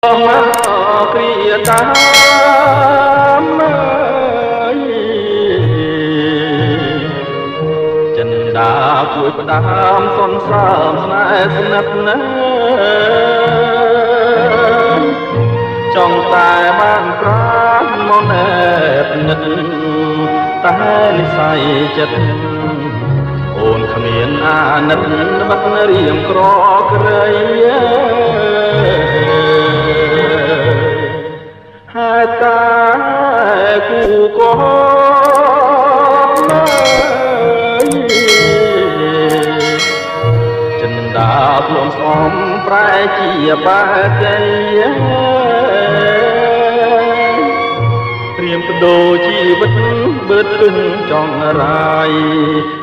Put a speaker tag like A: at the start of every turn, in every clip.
A: មកគ្រាតាមចិនដា ជួយផ្ដាមសនសើមស្នេហ៍ស្និទ្ធណា ចង់តែបានប្រានមកណែបនិត តែនិស័យចិត្តអូនគ្មានអាណិត បិទរៀមក្រក្រៃ ហេតុតែគូកចិនដា ធ្លំស្អំប្រែជាបាជ័យ ត្រៀមបដូរជីវិត បើទឹងចង់រាយ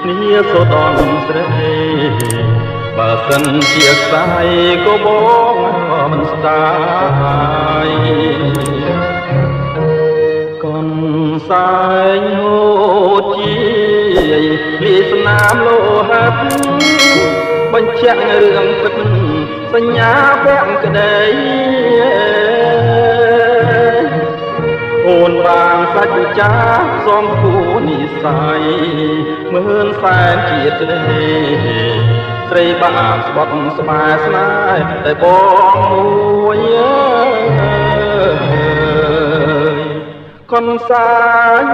A: នេះសូដនស្រី បើសិនជាខ្សែក៏បងមិនស្ដាយ កុនសែងហូតជាលីស្នាមលោហិត បញ្ជាក់រឿងពិតសញ្ញាពាក់ក្តី អូនបានសច្ចចាសំគូនិស័យ មឿនសែនជាតិក្តី ស្រីបានស្បត់ស្បែស្នេហ៍តែបងមួយកុនសាញ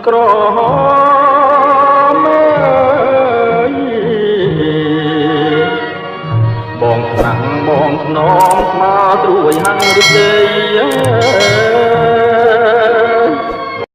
A: ក្រហមអើយ បងថ្នាំងបងថ្នមស្មើត្រួយហាំងឫស្សី។